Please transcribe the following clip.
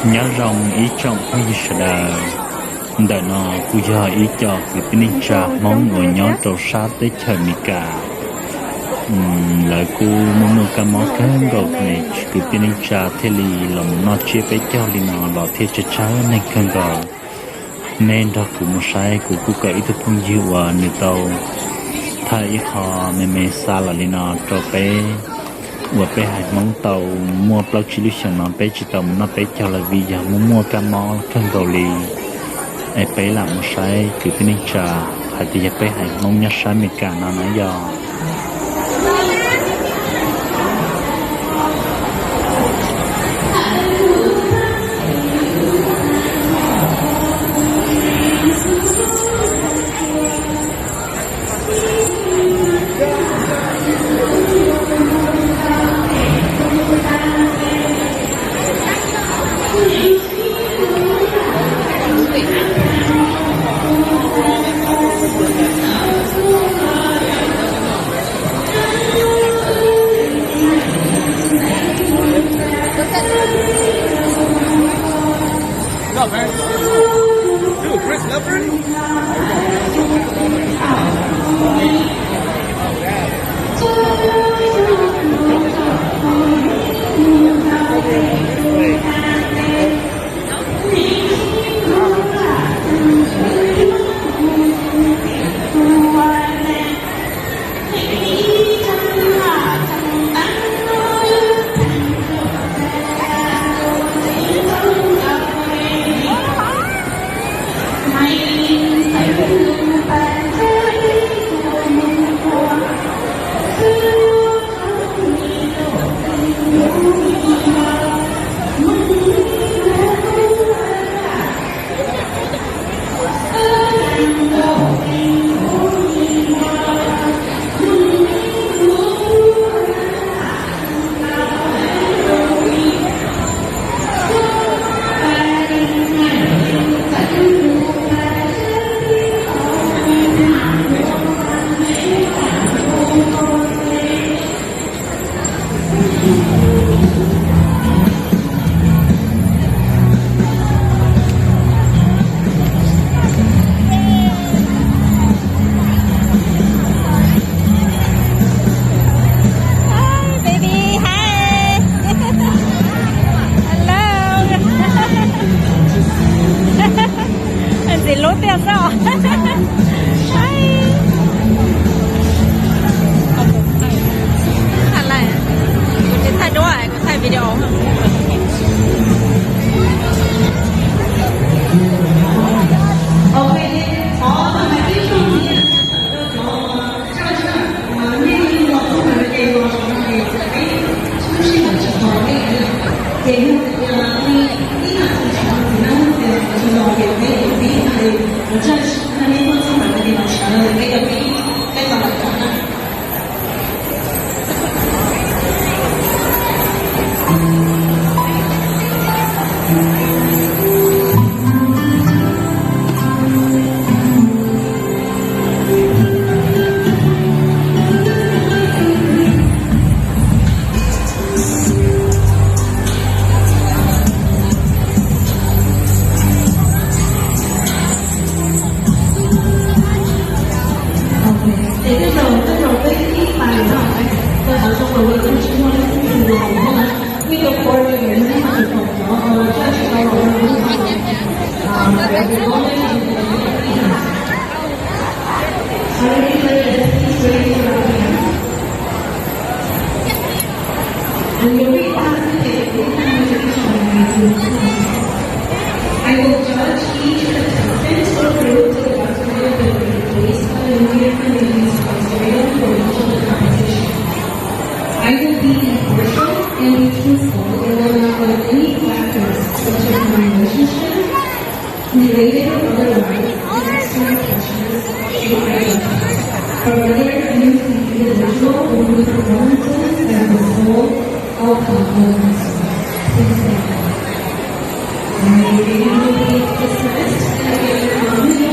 Nyob zoo ib tsoom phooj ywg sawv daws, ntawm no kuj yog ib co kwv tij neej tsa Hmoob uas nyob rau sab teb chaws Amelikas. Lawv kuj muaj muaj kab mob kawg nkaus, kwv tij neej tsa thiaj li los mus noj tsiab peb caug li no los thiaj tsawg tsawg neeg kawg nkaus. Nej nrog kuv mus saib, kuv kuj kawm ib tug phooj ywg uas nws tau thaij ib qho me me xa los li no rau peb, uas peb haiv Hmoob tau muaj plaub tsib lub xyoos no peb tsis tau mus noj peb caug lawm vim yog muaj muaj kab mob kawg nkaus li. Es peb lam mus saib kwv tij neej tsa hais tias yog peb haiv Hmoob nyob sab Amelikas no na yog. Hi, baby. Hi. Hello. Ntxim hlub tiag xwb os. Kuv tsis thaij duab, kuv thaij video. I will judge each contestant according to the doctrine of the faith based on the American Indian criteria for each of the competition. I will be impartial and be truthful and will not let any factors such as my relationship, related or otherwise, and external pressures shape my judgment, but rather views the individual over performances as the sole outcome of the concern. Please stand. I will be dismissed and I will be